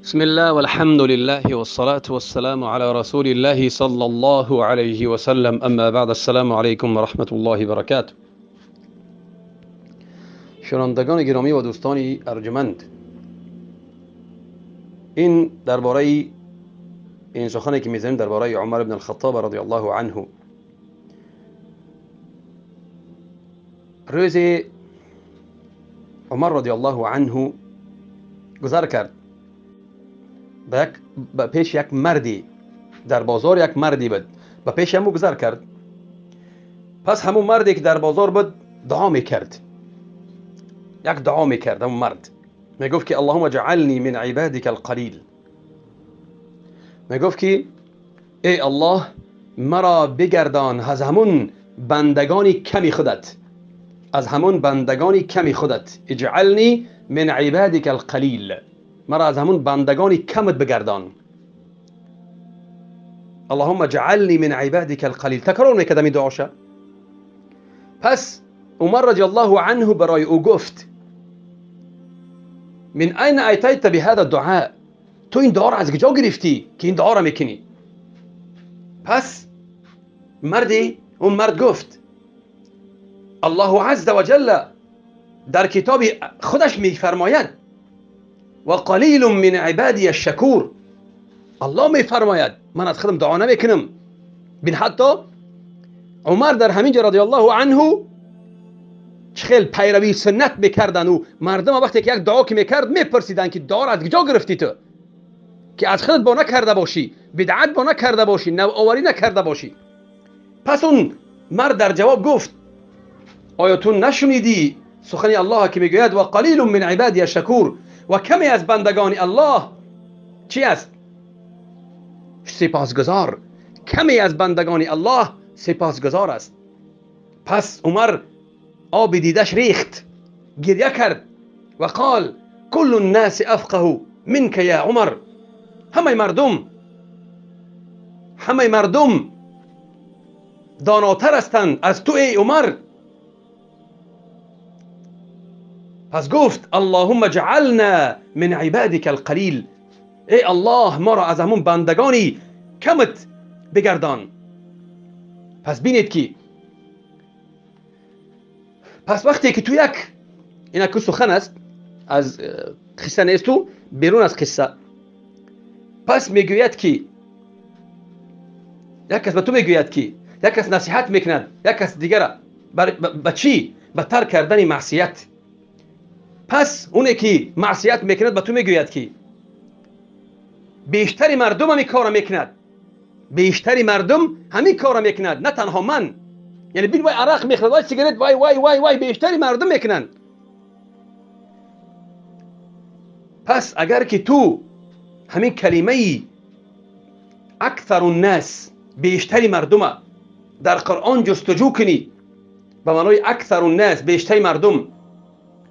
بسم الله والحمد لله والصلاة والسلام على رسول الله صلى الله عليه وسلم، اما بعد، السلام علیکم و رحمت الله و برکاته. شنوندگان گرامی و دوستان ارجمند، این درباره این سخنی که میزنیم درباره عمر بن الخطاب رضی الله عنه. روز عمر رضی الله عنه گذر کرد به پیش یک مردی در بازار، یک مردی بود، به پیش همو گذر کرد. پس همون مردی که در بازار بود دعا میکرد، یک دعا میکرد. همون مرد میگفت که اللهم اجعلنی من عبادک القلیل، میگفت که ای الله مرا بگردان از همون بندگانی کمی خودت، از همون بندگانی کمی خودت. اجعلنی من عبادک القلیل، مرا از همون بندگانی کمت بگردان. اللهم اجعلنی من عبادک القلیل، تکرار میکرد این دعاشا. پس عمر رضی الله عنه برای او گفت من این اتیت بهذا الدعاء، تو این دعا را از کجا گرفتی که این دعا را میکنی؟ پس مردی، اون مرد گفت الله عز وجل در کتاب خودش میفرماید و قلیل من عبادی الشکور، الله میفرماید من از خودم دعا نمیکنم. بین حتی عمر در همینجا رضی الله عنه خیلی پیروی سنت میکردن و مردم وقتی که یک دعا که میکرد میپرسیدن که دعا را از کجا گرفتی تو، که از خودت با نکرده باشی، بدعت با نکرده باشی، نوآوری نکرده باشی. پس اون مرد در جواب گفت آیا تو نشنیدی سخن الله که میگوید و قلیل من عبادی الشکور، و کمی از بندگان الله چی است؟ سپاسگزار. کمی از بندگان الله سپاسگزار است. پس عمر آب دیدش ریخت، گریه کرد و قال کل الناس افقه منک یا عمر، همه مردم، همه مردم داناتر هستند از تو ای عمر. پس گفت اللهم اجعلنا من عبادک القلیل، ای الله ما را از همون بندگانی کمت بگردان. پس بینید که پس وقتی که تو یک این که سخن است از قصه نیست، تو بیرون از قصه، پس میگوید که یک کس به تو میگوید که یک کس نصیحت میکند یک کس دیگر به چی؟ به ترک کردن معصیت. پس اونه که معصیت میکند به تو میگوید که بیشتر مردم همین کار میکند، بیشتر مردم همین کار میکند، نه تنها من. یعنی بین وای عرق میخورد، وای سیگارت، وای وای وای وای، بیشتر مردم میکنند. پس اگر که تو همین کلمه اکثر الناس، بیشتر مردم، در قرآن جستجو کنی به معنای اکثر الناس، بیشتر مردم،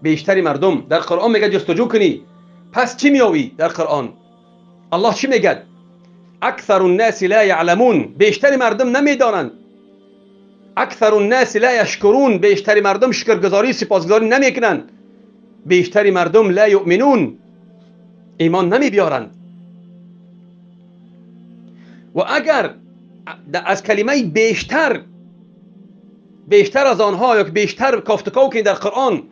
بیشتر مردم در قرآن میگه جستجو کنی، پس چی میاوی در قرآن؟ الله چی میگه؟ اکثر الناس لا یعلمون، بیشتر مردم نمیدانند. اکثر الناس لا یشکرون، بیشتر مردم شکرگزاری سپاسگزاری نمیکنند. بیشتر مردم لا یؤمنون، ایمان نمیبیارند. و اگر از کلمه بیشتر، بیشتر از آنها یا بیشتر کافتکاو کنی در قرآن،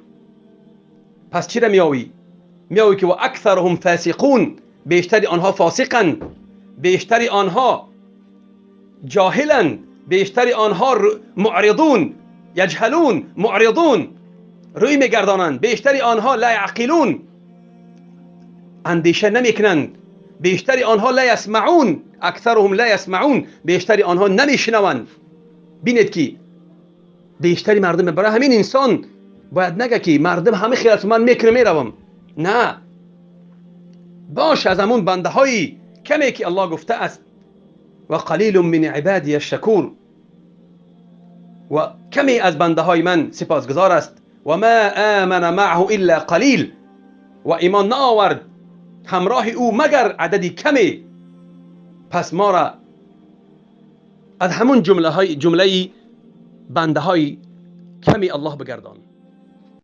پس چی را میاوی؟ میاوی که و اکثرهم فاسقون، بیشتر آنها فاسقند، بیشتر آنها جاهلند، بیشتر آنها معرضون، یجهلون، معرضون، روی میگردانند، بیشتر آنها لا یعقلون، اندیشه نمیکنند، بیشتر آنها لا یسمعون، اکثرهم لا یسمعون، بیشتر آنها نمیشنوند. بینید که بیشتر مردم، برای همین انسان باید نگه که مردم همه خیر است من میکنم میروم، نه، باش از همون بنده های کمی که الله گفته است و قلیل من عبادی الشکور، و کمی از بنده های من سپاسگزار است. و ما آمن معه الا قلیل، و ایمان نآورد همراه او مگر عددی کمی. پس ما را از همون جمله بنده های کمی الله بگردان.